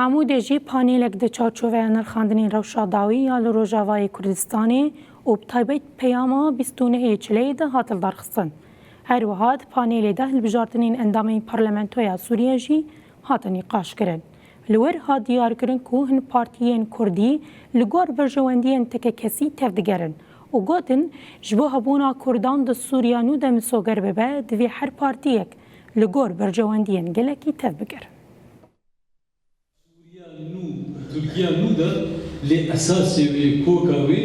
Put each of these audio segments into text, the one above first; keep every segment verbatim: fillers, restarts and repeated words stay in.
Amûdê jî panelek di çarçoveya nirxandinên rewşa dawî ya li Rojavayê Kurdistanê û bi taybet peyama bîst û nehê Çileyê de hat lidarxistin. Her wiha di panelê de hilbijartinên endamên Parlamentoya Sûriye jî hatin nîqaşkirin. Li wir hat diyarkirin ku hin partiyên Kurdî li gor berjewendiyên tekekesî tevdigerin û gotin, ji bo hebûna Kurdan di Sûriya nû de misoger bibe, divê her partiyek li gor berjewendiyên gelekî tevbigerin. Sûriya nû, Tirkiya nû de lê esasê wê, koka wê,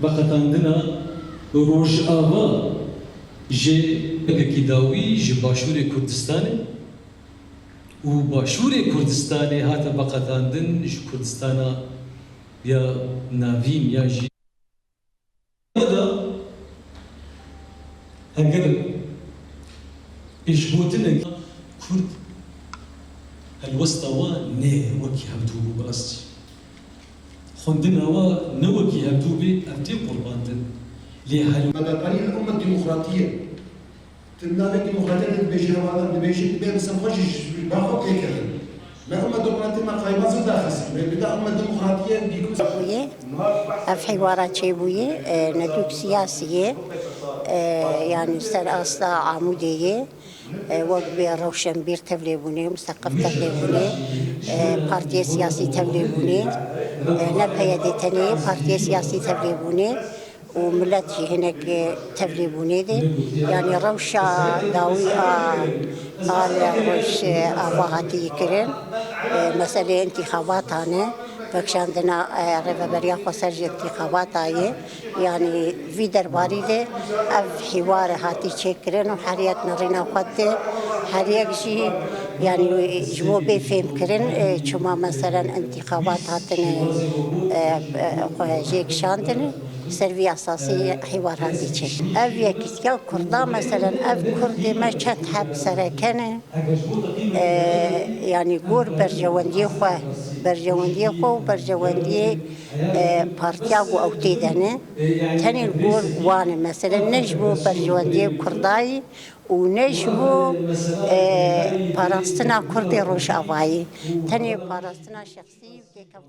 veqetandina Rojava ji yekî dawî ji Başûrê Kurdistanê û Başûrê Kurdistanê hate veqetandin ji Kurdistana ya Navîn ya jî da, heger pêşgotinek Kurd helwesta wa ne wekî hevdû bû, bi rastî. Xwendina wa ne wekî hevdû bê, ev tê qurbandin. Lê hel- Me berparî li ummet demokratî ye. Tu navê demokratiyê dibêjî, hevala dibêjî, dibê bi ser xwe jî ji ber xwe pêkevin. Me ummet demokratî me qayma zû daxist. Me bida ummet demokratiyê bîkû. Bûye, ev hêwara çêbûye, e, nedûk siyasî ye, e, yanî ser asta Amûdê ye, e, wek bê rewşenbîr tevlê bûne, museqif tevlê bûne, e, partiyê siyasî tevlê bûne, e, ne P Y D tenê ye, partiyê siyasî tevlê bûne. û milet jî hinek, e, tevlîbûnê de, yanî rewşa dawî a, a li roj, e, ava hatî kirin, e, meselê întîxabatan e, vekişandina, e, rêveberiya xweser ji întîxabata ye, yanî vî derbarî de ev hîwar hatî çêkirin û her yek nerîna xwe dide, her yek jî, yanî ji bo bê fêhmkirin, e, çima meselen întîxabat hatine, e, e, xwe jê kişandine. Ser vî esasî hêwar hatî çêkirin. Ev yekîtiya Kurda, meselen, ev Kurdê me çend heb sereke ne, e, yanî gor berjewendiyê xwe, berjewendiyê xwe û berjewendiyê, e, partiya ku ew tê de ne, tenê li gor wan e, meselen, ne ji bo berjewendiyê Kurdayî û ne ji bo, e, parastina Kurdê Rojavayî, tenê parastina şexsî û têkev-